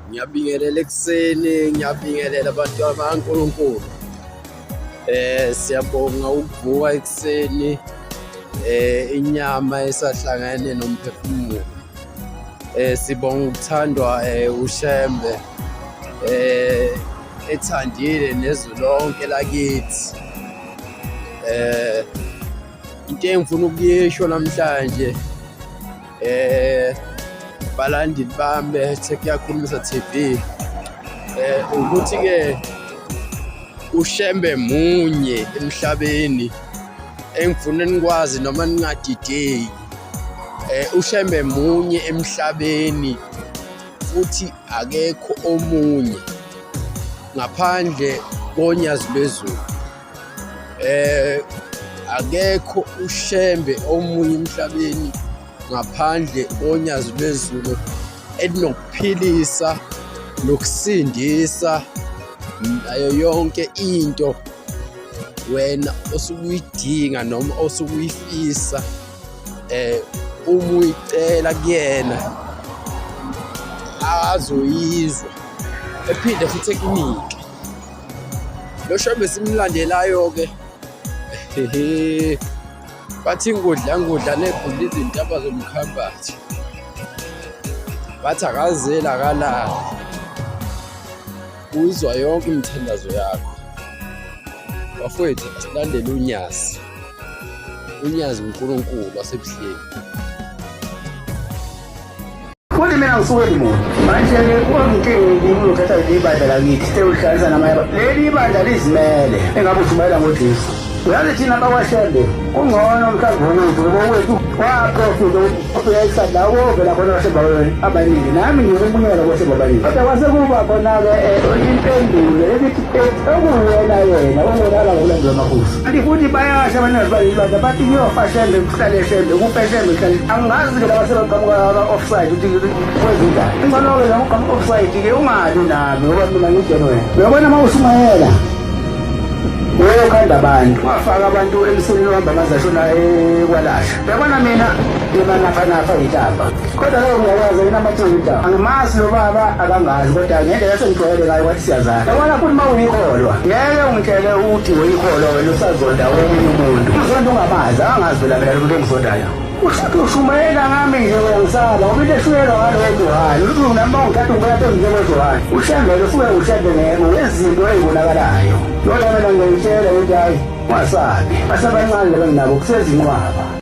Ngiyabingelela ekuseni, ngiyabingelela abantu bakaNkulunkulu. Siyabonga ukuvuka ekuseni inyama esahlangene nomphefumulo. Sibonga ukuthandwa uShembe ethandile nezwe lonke lakithi. Into engifuna ukuyisho namhlanje balandeli bami beTech Yakhulumisa TV ukuthi ke uShembe munye emhlabeni engifuna nikwazi noma ningadideki. UShembe munye emhlabeni futhi akekho omunye ngaphandle koNyazi lwezulu. Akekho uShembe omunye emhlabeni ngaphandle koNyazi lwezulu elinokuphilisa nokusindisa nayo yonke into wena osuke uyidinga noma osuke uyifisa uma uyicela kuyena azoyizwa ephinde futhi ekunike. Lo Shembe simlandelayo-ke bathi ingudla ngudla negudla izintaba zomkhambathi, bathi akazeli akalali, uyizwa yonke imithandazo yakho. Bafowethu, asilandele uNyazi, uNyazi uNkulunkulu wasebuhleni. Futhi mina ngisuke limoni. Manje-ke unginkinga uzothatha leli ibandla lakithi sewuhlalisa namanye. Leli ibandla lizimele engabe ushumayela ngoJesu. Uyazi thina bakwaShembe kungcono mhlawumbe wethu ngoba wethu waprofita ukuthi uyayisathi la wovela khona kwaShembe abaningi. Nami ngingomunye walabo Shembe abaningi. Kodwa kwase kuba khona-ke impendulo ebithi okuwena yena ungwena ngokulandela amakhosi. Kanti futhi bayasho abaningi baleli bandla bathi kuyofa Shembe kuhlale Shembe kufe Shembe kuhlale. Angazi-ke laba sebaqhamuka ka-offside ukuthi kwenzenjani. Ingcono-ke noma uqhamuka offside-ke ungalwi nami ngoba mina ngigenuine. Uyabona uma ushumayela uyokhanda abantu wafaka abantu emseleni ohamba amanzi ashona ekwalasha. Uyabona mina ngimanafanafa yintaba kodwa lowo ngiyakwazi yena amathinta angimazi lo baba akangazi kodwa ngendlela esengijwayele ngayo kwathi siyazana. Yabona futhi uma uyikholwa ngeke ungitshele ukuthi uyikholwa wena usazonda omunye umuntu uzonda ungamazi angazi phela mina lo muntu engizondayo. Ushuthi ushumayela ngami nje uyangisaba ngoba into eshuyelwa ngalowo Johane uthi nami bangithatha ungibeka phezu njengoJohane. Ushembe usuke ushembe ngezinto ey'bonakalayo. Yona mina ngiyayitshela ukuthi hhayi ungasabi basebancane laba enginabo kusezinqwaba.